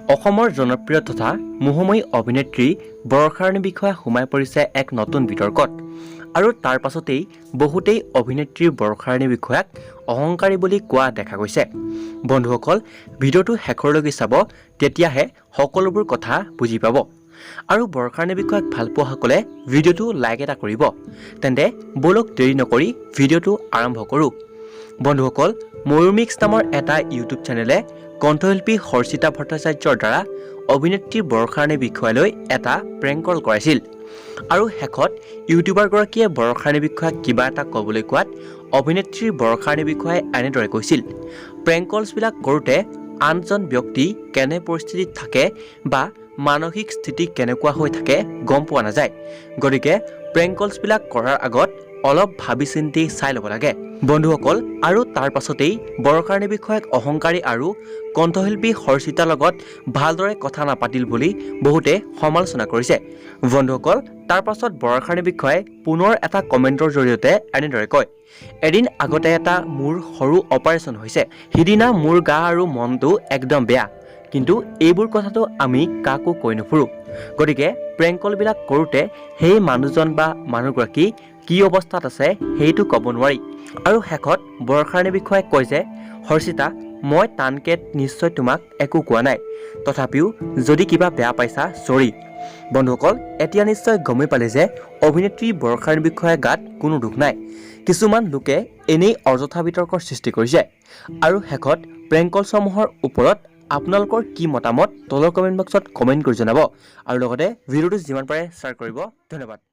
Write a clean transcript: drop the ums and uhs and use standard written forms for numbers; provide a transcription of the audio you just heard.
অসমৰ জনপ্ৰিয় তথা মোহময়ী অভিনেত্ৰী বৰষাৰাণী বিষয়া সোমাই পৰিছে এক নতুন বিতৰ্কত আৰু তাৰ পাছতেই বহুতেই অভিনেত্ৰী বৰষাৰাণী বিষয়াক অহংকাৰী বুলি কোৱা দেখা গৈছে। বন্ধুসকল, ভিডিঅ'টো শেষৰলৈকে চাব, তেতিয়াহে সকলোবোৰ কথা বুজি পাব। আৰু বৰষাৰাণী বিষয়াক ভালপোৱাসকলে ভিডিঅ'টো লাইক এটা কৰিব। তেন্তে ব'লক, দেৰি নকৰি ভিডিঅ'টো আৰম্ভ কৰোঁ। বন্ধুসকল, ময়ূৰ মিক্স নামৰ এটা ইউটিউব চেনেলে কণ্ঠশিল্পী হৰ্ষিতা ভট্টাচাৰ্যৰ দ্বাৰা অভিনেত্ৰী বৰষাৰাণী বিষয়ালৈ এটা প্ৰেংক কল কৰাইছিল আৰু শেষত ইউটিউবাৰগৰাকীয়ে বৰষাৰাণী বিষয়াক কিবা এটা ক'বলৈ কোৱাত অভিনেত্ৰী বৰষাৰাণী বিষয়াই এনেদৰে কৈছিল, "প্ৰেংক কলছবিলাক কৰোঁতে আনজন ব্যক্তি কেনে পৰিস্থিতিত থাকে বা মানসিক স্থিতি কেনেকুৱা হৈ থাকে গম পোৱা নাযায়। গতিকে প্ৰেংক কলছবিলাক কৰাৰ আগত অলপ ভাবি চিন্তি চাই ল'ব লাগে।" বন্ধুসকল, আৰু তাৰ পাছতেই বৰষাৰাণী বিষয়াক অহংকাৰী আৰু কণ্ঠশিল্পী হৰ্ষিতাৰ লগত ভালদৰে কথা নাপাতিল বুলি বহুতে সমালোচনা কৰিছে। বন্ধুসকল, তাৰ পাছত বৰষাৰাণী বিষয়াই পুনৰ এটা কমেণ্টৰ জৰিয়তে এনেদৰে কয়, "এদিন আগতে এটা মোৰ সৰু অপাৰেশ্যন হৈছে। সিদিনা মোৰ গা আৰু মনটো একদম বেয়া। কিন্তু এইবোৰ কথাটো আমি কাকো কৈ নুফুৰোঁ। গতিকে প্ৰেংক কলবিলাক কৰোঁতে সেই মানুহজন বা মানুহগৰাকী কি অৱস্থাত আছে, সেইটো ক'ব নোৱাৰি।" আৰু শেষত বৰষাৰাণী বিষয়াই কয় যে, "হৰ্ষিতা, মই টানকৈ নিশ্চয় তোমাক একো কোৱা নাই। তথাপিও যদি কিবা বেয়া পাইছা, চৰি।" বন্ধুসকল, এতিয়া নিশ্চয় গমেই পালে যে অভিনেত্ৰী বৰষাৰাণী বিষয়াৰ গাত কোনো দোষ নাই। কিছুমান লোকে এনেই অযথা বিতৰ্কৰ সৃষ্টি কৰিছে। আৰু শেষত প্ৰেংক কলসমূহৰ ওপৰত আপোনালোকৰ কি মতামত, তলৰ কমেণ্ট বক্সত কমেণ্ট কৰি জনাব আৰু লগতে ভিডিঅ'টো যিমান পাৰে শ্বেয়াৰ কৰিব। ধন্যবাদ।